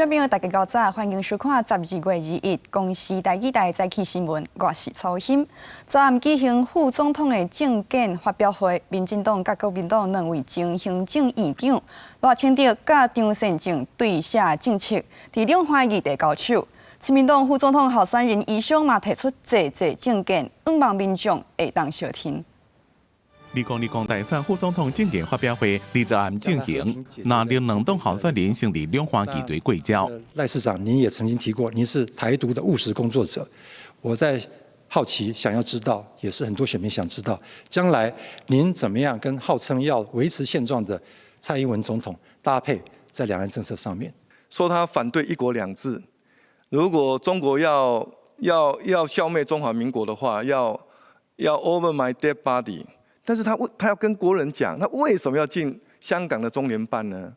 眾朋友，大家午早，歡迎收看12月21公視台語台早起新聞，我是曹欣。昨暗舉行副總統的政見發表會，民進黨佮國民黨兩位前行政院長賴清德佮張善政對寫政策，佇兩岸議題交手。親民黨副總統候選人余湘嘛提出濟濟政見，向望民眾會當相聽。2020大選副總統政見發表會20暗進行，藍綠兩黨候選人先佇兩岸議題過招。賴市長，您也曾經提過，您是台獨的務實工作者。我在好奇，想要知道，也是很多選民想知道，將來您怎麼樣跟號稱要維持現狀的蔡英文總統搭配在兩岸政策上面？說他反對一國兩制，如果中國要消滅中華民國的話，要 over my dead body。但是他要跟國人講，他為什麼要進香港的中聯辦呢？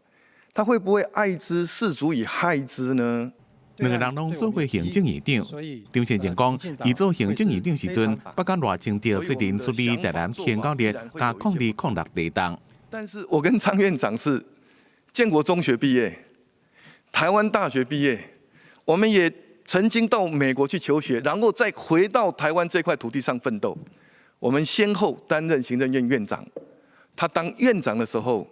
他會不會愛之是足以害之呢？兩个人攏做過行政院長，張善政講，伊做行政院長時陣，捌佮賴清德做陣處理台南天狗熱佮0206地動。但是我跟張院長是建國中學畢業，台灣大學畢業，我們也曾經到美國去求學，然後再回到台灣這塊土地上奮鬥。我們先後擔任行政院院長，他當院長的時候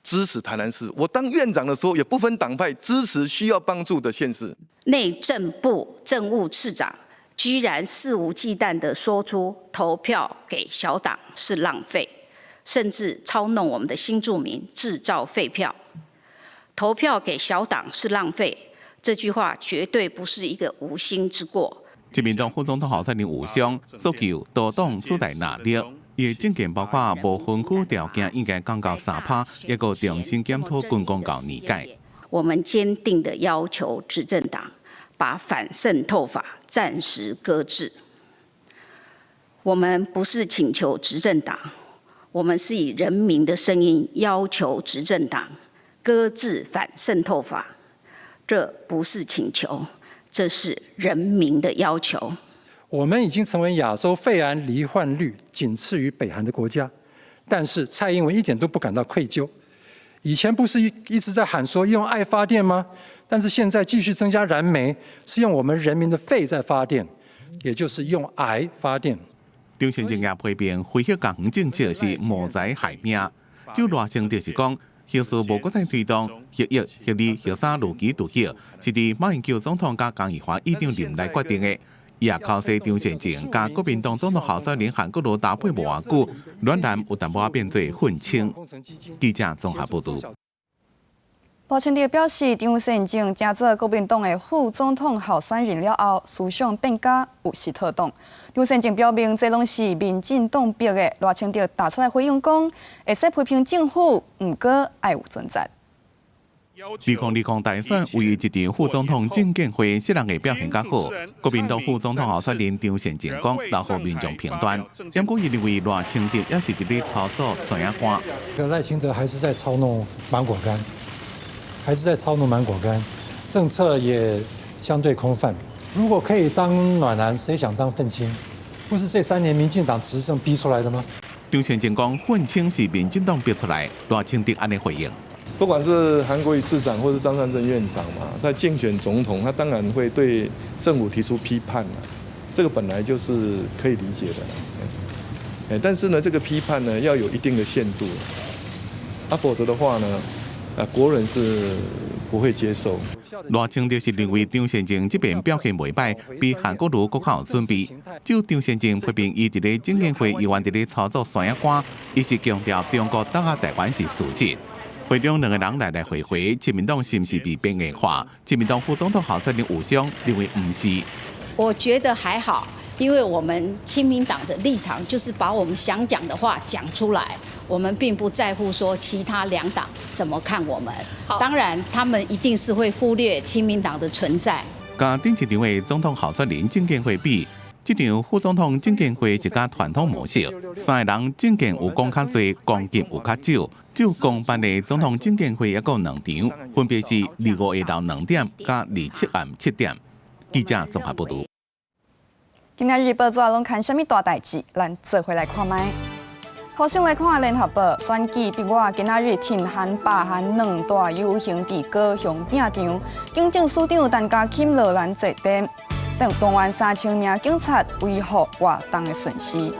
支持台南市，我當院長的時候也不分黨派支持需要幫助的縣市。內政部政務次長居然肆無忌憚地說出投票給小黨是浪費，甚至操弄我們的新住民製造廢票。投票給小黨是浪費，這句話絕對不是一個無心之過。親民黨副總統候選人吳雙訴求多黨取代藍綠，伊的政見包括無分區條件應該降到3趴，抑閣重新檢討軍公教年改。我們堅定地要求執政黨把反滲透法暫時擱置。我們不是請求執政黨，我們是以人民的聲音要求執政黨擱置反滲透法。這不是請求，這是人民的要求。我們已經成為亞洲肺癌罹患率僅次於北韓的國家，但是蔡英文一點都不感到愧疚。以前不是一直在喊說用愛發電嗎？但是現在繼續增加燃煤，是用我們人民的肺在發電，也就是用癌發電。張善政也批評非核家園政策是謀財害命。就賴清德是講，核四無閣再推動，核一、核二、核三如期續約，是佇馬英九總統佮江宜樺議長任內決定的。伊也剾洗張善政佮國民黨總統候選人韓國瑜搭配無偌久，暖男有淡薄仔變做憤青。記者綜合報導。賴清德表示，張善政成做國民黨的副總統候選人了後，思想變甲有時套動。張善政表明，這攏是民進黨逼的。賴清德踏出來回應講，會使批評政府，毋過愛有準則。2020大選唯一一場副總統政見會，四人的表現較好。國民黨副總統候選人張善政講，留予民眾評斷。毋過伊認為賴清德也是佇咧操作酸仔乾。賴清德還是在操弄芒果乾，還是在操弄芒果乾，政策也相對空泛。如果可以當暖男，誰想當憤青？不是這3年民進黨執政逼出來的嗎？張善政講，憤青是民進黨逼出來，賴清德按呢回應。不管是韓國瑜市長或是張善政院長嘛，在競選總統，他當然會對政府提出批判啦，這個本來就是可以理解的。但是呢，這個批判呢要有一定的限度，啊，否則的話呢，啊，國人是不會接受。賴清德是認為張善政這邊表現袂䆀，比韓國瑜閣較有準備。就張善政批評伊佇咧政見會猶原佇咧操作酸仔乾，伊是強調中國打壓台灣是事實。會中兩個人來來回回，親民黨是毋是被邊緣化？親民黨副總統候選人吳雙認為毋是。我覺得還好，因為我們親民黨的立場就是把我們想講的話講出來，我們並不在乎說其他兩黨怎麼看我們。當然，他們一定是會忽略親民黨的存在。佮頂一場的總統候選人政見會比，這場副總統政見會是較傳統模式，三个人政見有講較濟，攻擊有較少。就公辦的總統政見會抑閣有兩場，分別是25下晝2點佮27暗7點。記者綜合報導。今仔日報紙攏刊啥物大代誌？咱做伙來看覓。頭先來看聯合報，選舉逼我今仔日挺韓、罷韓兩大遊行佇高雄拚場，警政署長陳家欽落難坐電，動員3000名警察維護活動的順序。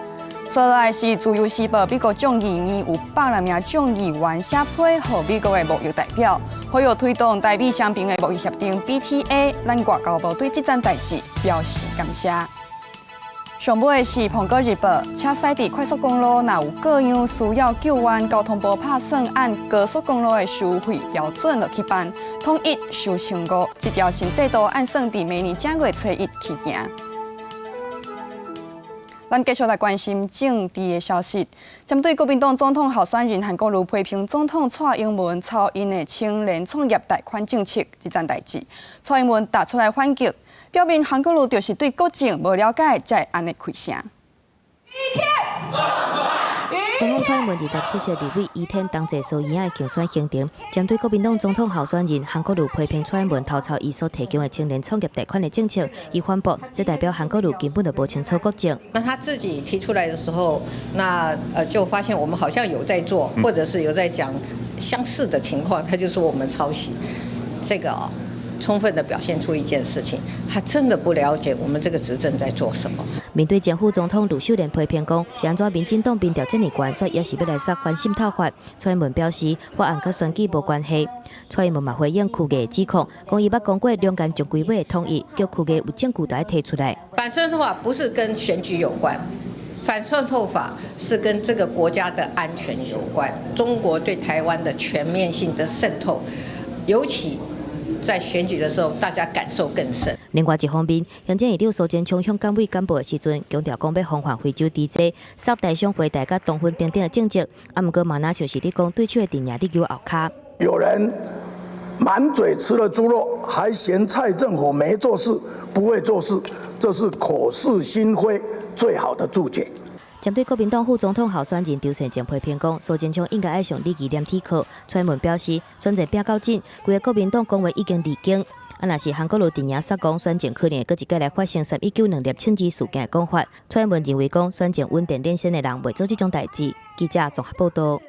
接來是自由時報，美國眾議院有100來名眾議員寫批予美國的貿易代表，呼籲推動台美雙邊的貿易協定 BTA。咱外交部對這件代誌表示感謝。上尾是《蘋果日報》，車駛佇快速公路，若有各樣需要救援，交通部拍算按高速公路的收費標準落去辦，統一收1500。這條新制度按算佇明年正月初一起行。咱繼續來關心政治的消息。針對國民黨總統候選人韓國瑜批評總統蔡英文抄𪜶的青年創業貸款政策這件代誌，蔡英文踏出來反擊，表明韓國瑜就是對國政無了解，才會按呢開聲。總統蔡英文20出席立委余天同濟蘇嬰仔的競選行程，針對國民黨總統候選人韓國瑜批評蔡英文偷抄伊所提供的青年創業貸款的政策，伊反駁，這代表韓國瑜根本就無清楚國政。那他自己提出來的時候，那就發現我們好像有在做，或者是有在講相似的情況，他就說我們抄襲，這個哦，充分的表現出一件事情，他真的不了解我們這個執政在做什麼。面對前副總統呂秀蓮批評講，是按怎民進黨民調這麼懸，所以也是欲來殺反滲透法。蔡英文表示，法案佮選舉無關係。蔡英文嘛回應區藝指控，講伊捌講過兩岸終歸會統一，叫區藝有證據就愛提出來。反滲透法不是跟選舉有關，反滲透法是跟這個國家的安全有關。中國對台灣的全面性的滲透，尤其在選舉的時候，大家感受更深。另外一方面，行政院長蘇貞昌向監委簡報的時陣，強調講欲防範非洲豬災、殺台商回台佮冬粉等等的政策，啊，毋過嘛若像是咧講對手的陣營佇搝後跤。有人滿嘴吃了豬肉，還嫌蔡政府沒做事、不會做事，這是口是心非最好的注解。針對國民黨副總統候選人張善政批評講，蘇貞昌應該愛上禮儀連體課。蔡英文表示，選戰拚到盡，規個國民黨講話已經離經。啊，若是韓國瑜陣營煞講選戰可能會閣一擺來發生319兩粒銃子事件的講法。蔡英文認為講選戰穩定領先的人袂做這種代誌。記者綜合報道。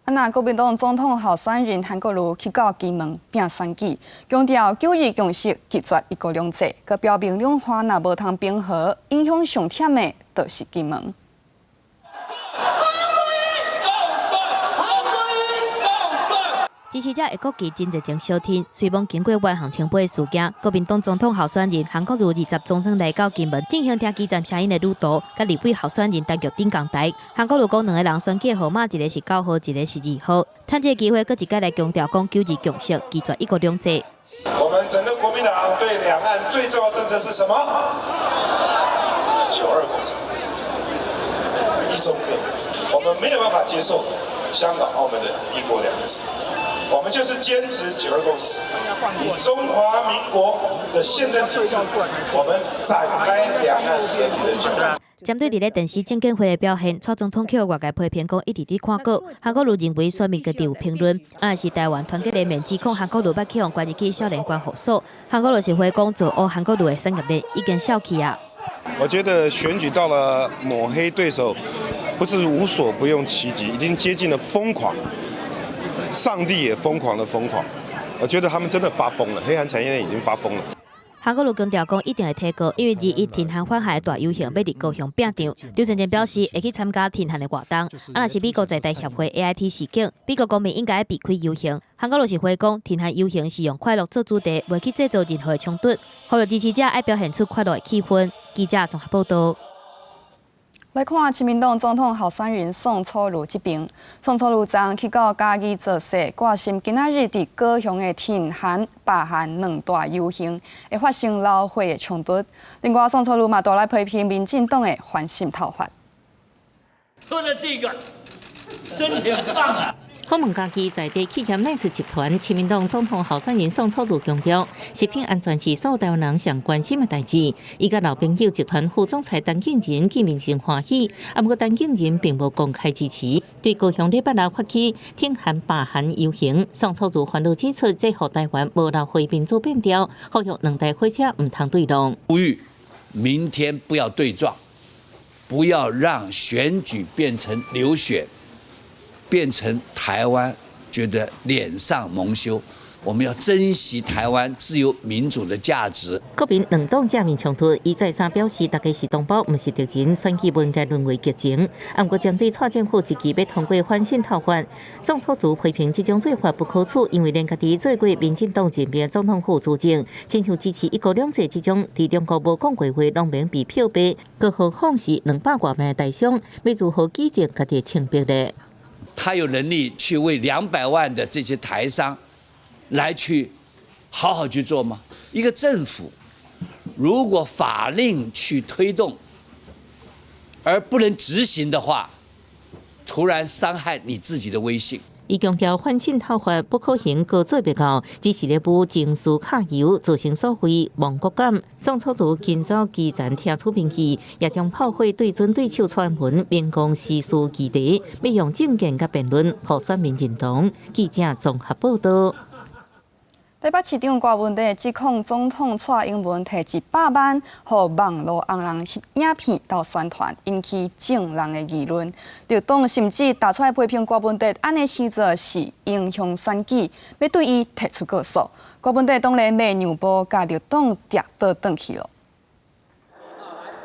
啊，那國民黨總統候選人韓國瑜去到金門拚選舉，強調九二共識拒絕一國兩制，閣表明兩岸若無通平和，影響上忝的就是金門。支持者的國旗真熱情相挺，雖罔經過萬項清杯事件，國民黨總統候選人韓國瑜20總統來到金門進行聽基層聲音的旅途，佮立委候選人陳菊頂仝台。韓國瑜講兩个人選舉號碼，一个是9號，一个是2號。趁這个機會，閣一擺來強調講九二共識，拒絕一國兩制。我們整個國民黨對兩岸最重要政策是什麼？九二共識，一中各。我們沒有辦法接受香港、澳門的一國兩制。我們就是堅持九二共識，以中華民國的憲政體制，我們展開兩岸和平的交流。針對佇咧電視政見會的表現，蔡總統予外界批評講一直佇看稿。韓國瑜認為選民家己有評論，啊是台灣團結聯盟指控韓國瑜捌去予關入去少年觀護所。韓國瑜是回講做烏韓國瑜的產業鏈已經痟去啊。我覺得選舉到了抹黑對手，不是無所不用其極，已經接近了瘋狂。上帝也瘋狂的瘋狂，我覺得他們真的發瘋了，黑韓產業鏈已經發瘋了。韓國瑜強調講一定會提告，因為21挺韓反韓的大遊行欲佇高雄拚場。張善政表示會去參加挺韓的活動。啊，若是美國在台協會 AIT 示警，美國公民應該避開遊行。韓國瑜是回講，挺韓遊行是用快樂做主題，袂去製造任何的衝突，呼籲支持者愛表現出快樂的氣氛。記者綜合報道。來看親民黨總統候選人宋楚瑜這邊，宋楚瑜昨昏去到嘉義造勢，掛心今仔日佇高雄的挺韓、罷韓兩大遊行會發生流血的衝突。另外，宋楚瑜嘛帶來批評民進黨的反滲透法。喝了這個，身體很棒啊！訪問嘉義在地企業奈斯集團，親民黨總統候選人宋楚瑜強調，食品安全是所有台灣人上關心的代誌。伊佮老朋友集團副總裁陳建仁見面真歡喜，啊，毋過陳建仁並無公開支持。對高雄禮拜六發起挺韓罷韓遊行，宋楚瑜煩惱指出，這予台灣無流血民主變調，呼籲兩台火車毋通對撞。呼籲明天不要對撞，不要讓選舉變成流血，變成台灣覺得臉上蒙羞。我們要珍惜台灣自由民主的價值。國民兩黨正面衝突，伊再三表示，大家是同胞，毋是敵人。選舉無應該淪為激情。毋過針對蔡政府一支欲通過反滲透法，宋楚瑜批評這種做法不可取，因為連家己做過民進黨任命總統府資政，親像支持一國兩制這種佇中國無講過話，攏免被漂白，更何況是200外萬台商，欲如何舉證家己清白咧？他有能力去為200萬的這些台商來去好好去做嗎？一個政府如果法令去推動，而不能執行的話，徒然傷害你自己的威信。伊強調反滲透法不可行，閣做袂到，只是咧補情緒卡油，造成所謂亡國感。宋楚瑜今早基層聽取民意，也將炮火對準對手蔡英文，明講時事議題，欲用政見佮辯論，予選民認同。記者綜合報道。台北市長郭文哲指控總統蔡英文提100萬，予網路紅人翕影片鬥宣傳，引起眾人的議論。綠黨甚至踏出來批評郭文哲按呢生做是影響選舉，欲對伊提出告訴。郭文哲當然欲讓步，共綠黨跌倒轉去囉。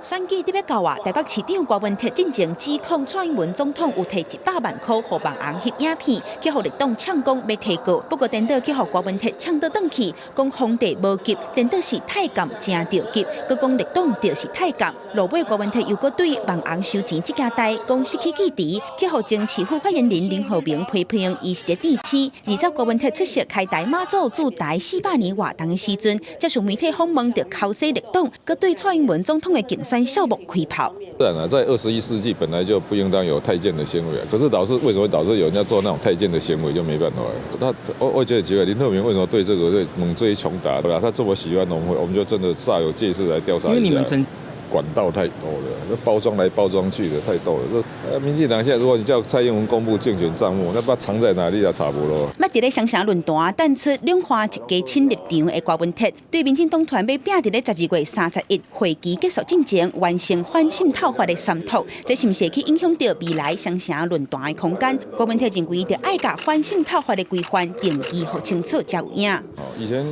選舉得欲到啊！台北市長郭文哲進前指控蔡英文總統有提100萬塊予網紅翕影片，去予綠黨嗆講欲提告。不過顛倒去予郭文哲嗆倒轉去，講皇帝無急，顛倒是太監誠著急，閣講綠黨就是太監。落尾郭文哲又閣對網紅收錢這件代講失去記憶，去予前市府發言人林浩明批評伊是佇咧甜星。而且郭文哲出席開台媽祖駐台400年活動的時陣，接受媒體訪問就剾洗綠黨，閣對蔡英文總統的競選數目開炮。自然了，在21世紀本來就不應當有太監的行為啊。可是老是為什麼導致有人家做那種太監的行為就沒辦法？他我覺得奇怪，林鶴明為什麼對這個對猛追窮打，對吧？他這麼喜歡農會，我們就真的煞有介事來調查一下。因為你們管道太多了，這包裝來包裝去的太多了。這民進黨現在如果你叫蔡英文公布競選帳目，那不知道藏在哪裡啊？查無囉。捌佇咧雙城論壇淡出兩岸一家親立場的郭文哲，對民進黨團欲拚佇咧12月31會期結束進前完成反滲透法的三讀，這是毋是會去影響著未來雙城論壇的空間？郭文哲認為，著愛共反滲透法的規範定義予清楚才有影。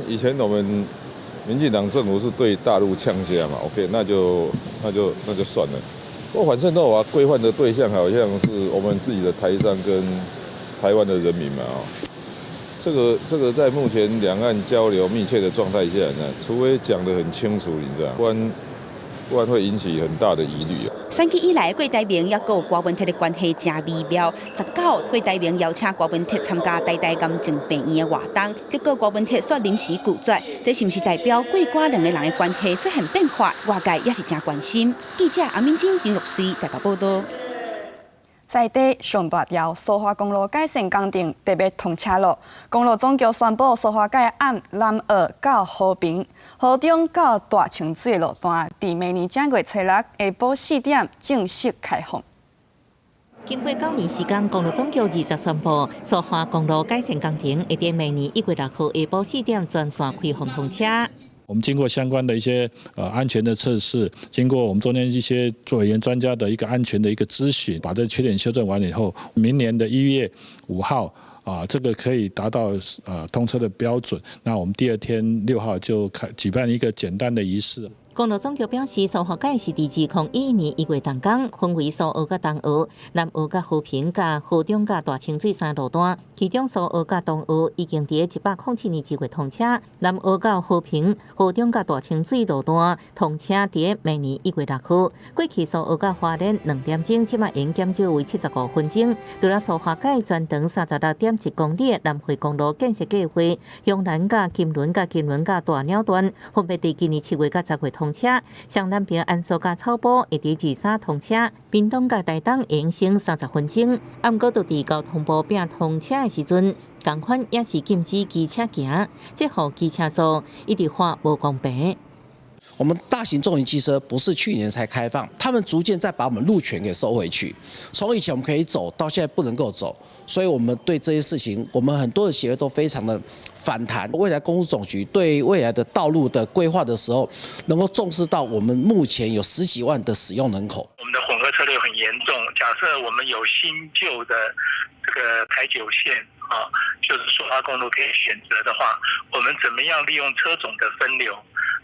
以前我們民進黨政府是對大陸嗆聲嘛，OK，那就算了。不過反滲透法規範的對象好像是我們自己的台商跟台灣的人民嘛，哦，這個在目前兩岸交流密切的狀態下呢，除非講得很清楚，你知道，不然會引起很大的疑慮啊。選舉以來，郭台銘抑閣郭文哲的關係誠微妙。19，郭台銘邀請郭文哲參加台大癌症病院的活動，結果郭文哲煞臨時拒絕，這是毋是代表郭郭兩个人的關係出現變化？外界也是誠關心。記者阿敏晶、張玉穗台北報道。在地上大條蘇花公路改善工程特別通車囉。公路總局宣布，蘇花改按南澳到和平、河中到大清水路段，佇明年正月初六下晡4點正式開放。經過9年時間，公路總局20宣布，蘇花公路改善工程會佇明年1月6號下晡4點全線開放通車。我們經過相關的一些安全的測試，經過我們中間一些委員專家的一個安全的一個諮詢，把這缺點修正完以後，明年的1月5號啊，這個可以達到通車的標準。那我們第二天6號就開舉辦一個簡單的儀式。公路總局表示，蘇花改是佇2011年1月動工，分為蘇澳佮東澳、南澳佮和平佮河中佮大清水三路段。其中蘇澳佮東澳已經佇107年2月通車，南澳佮和平、河中佮大清水路段通車佇明年1月6號。過去蘇澳佮花蓮2點鐘，這擺會減少為75分鐘。除了蘇花改全長36.1公里的南迴公路建設計劃，香蘭佮金崙佮金崙佮大鳥段分別佇今年7月佮10月通車，雙南平安蘇佮草埔會佇23通車，屏東佮台東會省30分鐘。毋過，就佇交通部拚通車的時陣，仝款也是禁止機車行，這予機車族一直喊無公平。我們大型重型機車不是去年才開放，他們逐漸在把我們路權給收回去。從以前我們可以走到現在不能夠走，所以我們對這些事情，我們很多的協會都非常的反彈。未來公路總局對未來的道路的規劃的時候，能夠重視到我們目前有十幾萬的使用人口。我們的混合設我們有新舊的這個台九線啊，就是蘇花公路可以選擇的話，我們怎麼樣利用車種的分流，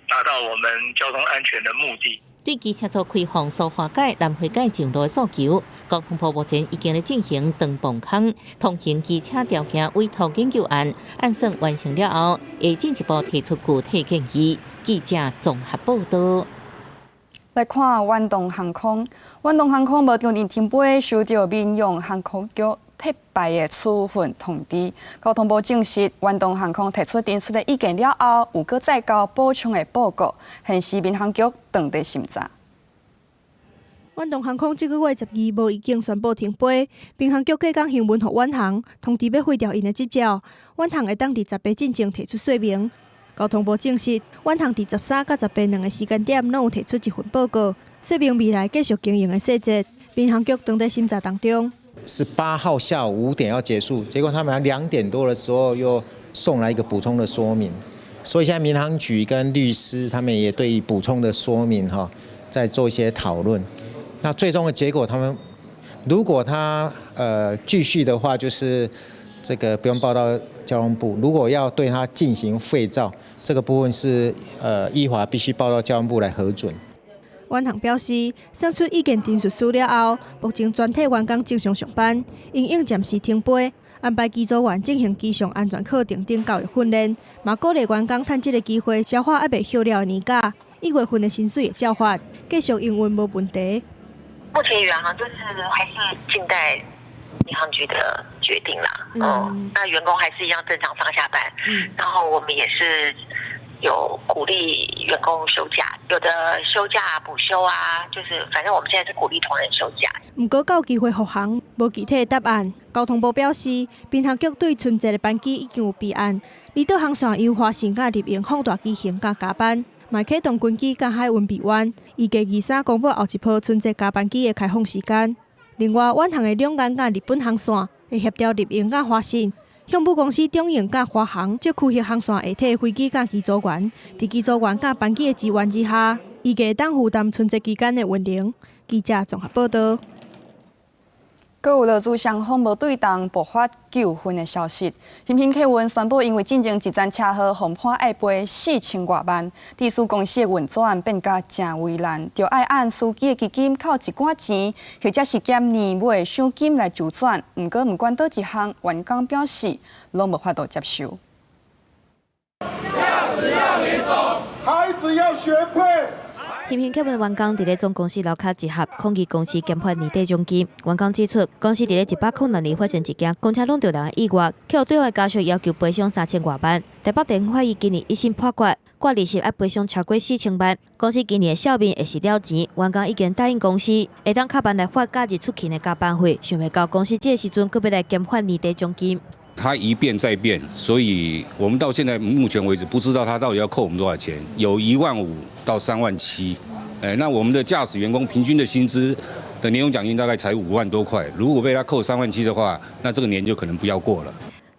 達到我們交通安全的目的？對機車族開放蘇花改、南迴改上路的訴求，交通部目前已經咧進行長磅空通行機車條件委託研究案，按算完成了後，會進一步提出具體建議。記者綜合報道。來看遠東航空，遠東航空無當日停飛，收到民用航空局撤牌的處分通知。交通部證實，遠東航空提出陳述的意見了後，有閣再交補充的報告，現時民航局正佇審查。遠東航空這个月12無預警宣布停飛，民航局隔工行文予遠航，通知欲廢掉𪜶的執照。遠航會當佇18進前提出說明。交通部證實，遠航佇13佮18兩个時間點攏有提出一份報告，說明未來繼續經營的細節。民航局正佇審查當中。 18號下午5點要結束，結果他們2點多的時候又送來一個補充的說明，所以現在民航局跟律師他們也對補充的說明哈，在做一些討論。那最終的結果，他們如果他繼續的話，就是這個不用報到交通部；如果要對他進行廢照，這個部分是依法必須報到交通部來核准。遠航表示，送出意見陳述書了後，目前全體員工正常上班，因應暫時停飛，安排機組員進行機上安全課程等教育訓練，嘛鼓勵員工趁這个機會消化猶未休了的年假，一月份的薪水會照發，繼續營運無問題。目前遠航就是還是靜待民航局的決定啦。嗯，那員工還是一樣正常上下班。然後我們也是有鼓勵員工休假，有的休假補休啊，就是反正我們現在是鼓勵同仁休假。毋過到機會復航，無具體的答案。交通部表示，民航局對春節的班機已經有備案，離島航線由華信佮立榮放大機型佮加班，嘛啟動軍機佮海運備案，預計23公布後一波春節加班機的開放時間。另外，遠航的兩岸佮日本航線會協調立榮佮華信，向母公司中榮佮華航這區域航線下體飛機佮機組員，佇機組員佮班機的支援之下，預計會當負擔春節期間的運能。記者綜合報道。閣有勞資雙方無對動爆發糾紛的消息。欣欣客運宣布，因為進前一層車禍，予判愛賠4000外萬，致使公司的運作變甲誠為難，著愛按司機的基金扣一寡錢，或者是減年尾的賞金來周轉。毋過，毋管佗一項，員工表示攏無法度接受。駕駛要年終，孩子要學費。欣欣客運員工佇咧總公司樓跤集合，抗議公司減發年底獎金。員工指出，公司佇咧106年發生一件公車挵著人的意外，予對方家屬要求賠償3000外萬。台北地方法院今年一審判決，掛利息愛賠償超過4000萬。公司今年的數面會蝕了錢，員工已經答應公司，會當較慢來發假日出勤的加班費。想袂到公司這个時陣閣欲來減發年底獎金。他一變再變，所以我們到現在目前為止不知道他到底要扣我們多少錢，有1萬5到3萬7，哎，那我們的駕駛員工平均的薪資的年終獎金大概才5萬多塊，如果被他扣3萬7的話，那這個年就可能不要過了。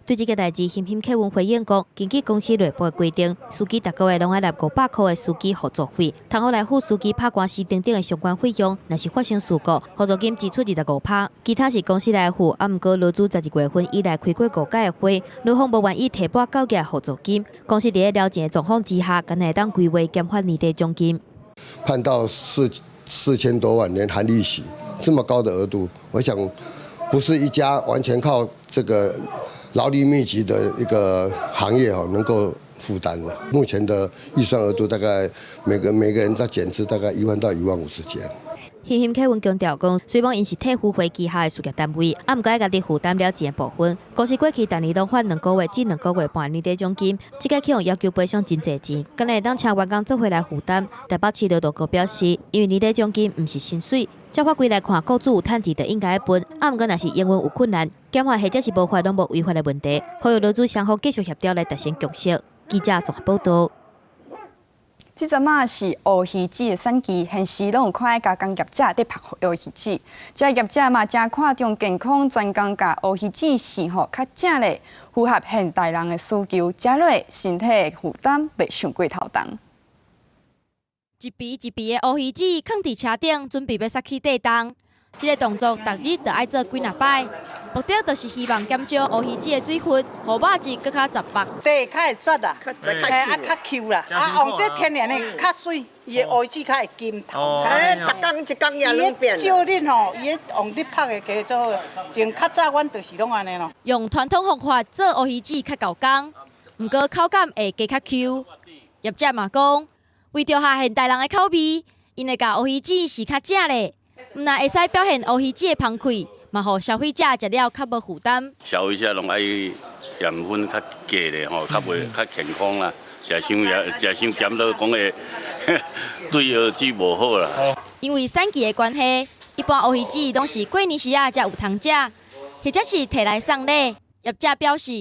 對這个代誌，欣欣客運回應講，根據公司內部的規定，司機逐個月攏愛納500塊的司機互助費，通好來付司機拍官司等等的相關費用。若是發生事故，補助金支出25%，其他是公司來付。啊，毋過勞資12月份以來開過五擺的會，勞方無願意提撥夠額補助金。公司佇咧了錢的狀況之下，敢會當規劃減發年底獎金。判到4000多萬，連含利息這麼高的額度，我想不是一家完全靠這個勞力密集的一個行業哦，能夠負擔的。目前的預算額度大概每個人在減資大概1萬到1萬5之間。欣欣客運強調講，雖罔𪜶是體輔會旗下的事業單位，啊，毋過愛家己負擔了錢的部分。公司過去逐年攏發2個月至2個月半年底獎金，這擺去予要求賠償真濟錢，敢若會當請員工做伙來負擔。台北市勞動局表示，因為年底獎金毋是薪水，照法規來看，雇主有趁錢就應該分。啊，毋過若是營運有困難，減發或者是無發攏無違法的問題，呼籲勞資雙方繼續協調來達成共識。記者綜合報道。這陣仔是烏魚子的產季，現時攏有看加工業者佇拍烏魚子。這業者嘛誠看重健康，專工共烏魚子糝予較正咧，符合現代人的需求，食落身體的負擔袂傷過頭重。一埤一埤的烏魚子囥佇車頂，準備欲殺去塊重。這個動作逐日都愛做幾若擺，目的就是希望減少烏魚子的水分，予肉質閣較雜白。對，較會雜啦，啊較 Q 啦，啊用這天然的較媠，伊的烏魚子較會金頭。哎，逐工一工也兩遍。照恁吼，伊咧用咧曝的加做好，從較早阮就是攏按呢咯。用傳統方法做烏魚子較厚工，毋過口感會加較 Q。業者嘛講，為著合現代人的口味，𪜶會共烏魚子洗較正咧，毋但會使表現烏魚子的芳氣，嘛予消費者食了較無負擔。消費者攏愛鹽分較低咧吼，較袂較健康啦。食傷鹽，食傷鹹都講會對腰子無好啦。因為產季的關係，一般烏魚子攏是過年時仔才有通食，或者是提來送禮。業者表示，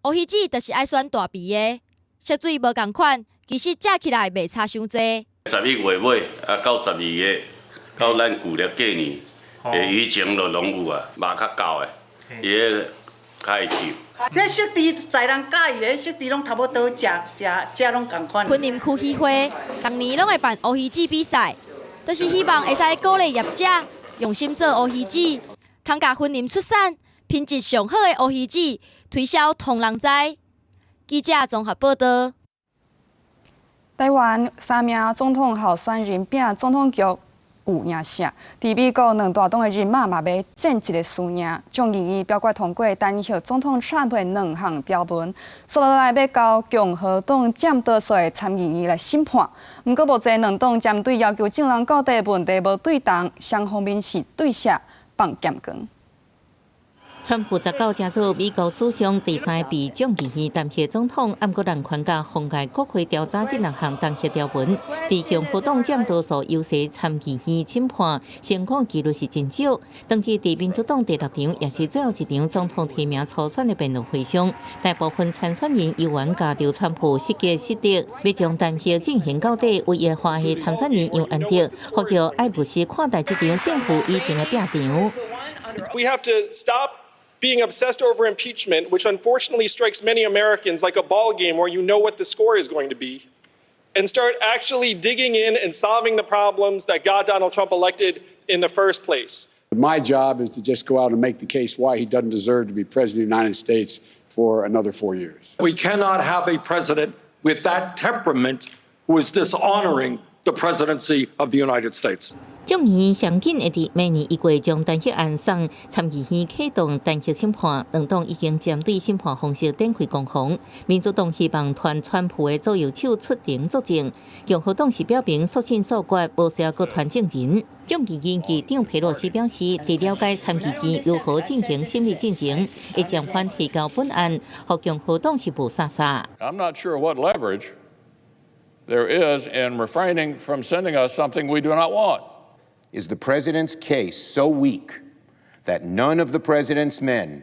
烏魚子就是愛選大肥的，色水無仝款，其實食起來袂差傷濟。11月尾啊，到12月，到咱舊曆過年，以前就攏有啊，肉較厚的，伊个較會 Q。這色豬在人佮意的色豬攏差不多食食食攏仝款。雲林區漁會逐年攏會辦烏魚子比賽，就是希望會使鼓勵業者用心做烏魚子，通共雲林出產品質上好的烏魚子推銷予人知。記者綜合報道。台灣三名總統候選人拼總統局有贏勝，佇美國兩大黨的人馬嘛欲戰一個輸贏。眾議院表決通過彈劾總統川普的兩項條文，紲落來欲交共和黨佔多數的參議院來審判。毋過目前兩黨針對要求證人到底問題無對同，雙方面是對射放劍光。川普19成做美國史上第三个被眾議院彈劾總統，毋過人權佮妨礙國會調查這兩項彈劾條文，佇共和黨佔多數優勢參議院審判，成功幾率是真少。當日佇民主黨第六場，也是最後一場總統提名初選的辯論會上，大部分參選人猶原共著川普失格失德，欲將彈劾進行到底。唯一歡喜參選人楊安德，呼籲艾布斯看待這場勝負已定的拼場。 We have to stop being obsessed over impeachment, which unfortunately strikes many Americans like a ball game where you know what the score is going to be, and start actually digging in and solving the problems that got Donald Trump elected in the first place. My job is to just go out and make the case why he doesn't deserve to be president of the United States for another 4 years. We cannot have a president with that temperament who is dishonoring the presidency of the United States. 眾議院上緊會佇明年1月將彈劾案送參議院啟動彈劾審判，兩黨已經針對審判方式展開攻防。民主黨希望傳川普的左右手出庭作證，共和黨是表明速審速決，無需要閣傳證人。眾議院議長佩洛西表示，佇了解參議院如何進行審理進程，會暫緩提交本案，予共和黨是無啥啥。 I'm not sure what leverage there is in refraining from sending us something we do not want. Is the president's case so weak that none of the president's men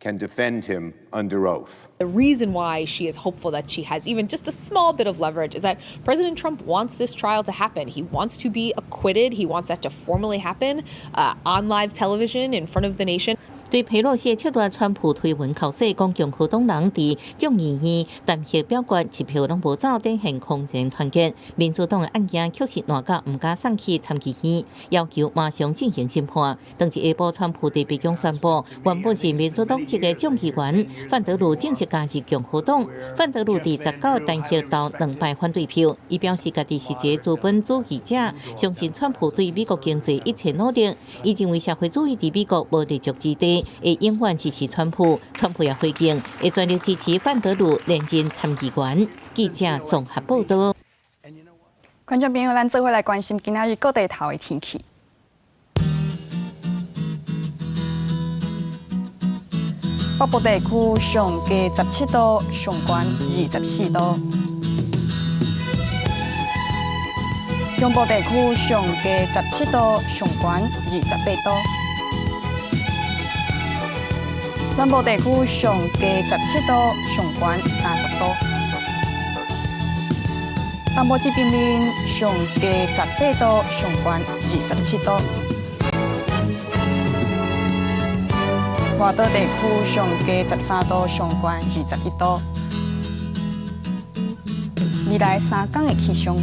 can defend him under oath? The reason why she is hopeful that she has even just a small bit of leverage is that President Trump wants this trial to happen. He wants to be acquitted. He wants that to formally happen on live television in front of the nation. 對佩洛西策略，川普推文口說，講共和黨人佇眾議院彈劾表決一票攏無走，展現空前團結。民主黨的案件確實爛甲毋敢送去參議院，要求馬上進行審判。當日下晡，川普佇白宮宣布，原本是民主黨籍的眾議員范德魯正式加入共和黨。范德魯佇19彈劾投兩擺反對票，伊表示家己是一個資本主義者，相信川普對美國經濟一切努力，伊認為社會主義佇美國無立足之地。會永遠支持川普，川普也回應，會全力支持范德魯連任參議員。記者綜合報道。觀眾朋友，咱做伙來關心今仔日各地頭的天氣。北部地區上低17度，上懸24度。中部地區上低17度，上懸28度。南部地區上低17度，上懸30度。東部這邊面上低18度，上懸27度。外島地區上低13度，上懸21度。未來3工的氣象。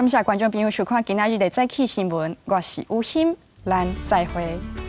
感謝觀眾朋友收看今仔日的早起新聞，我是吳欣，咱再會。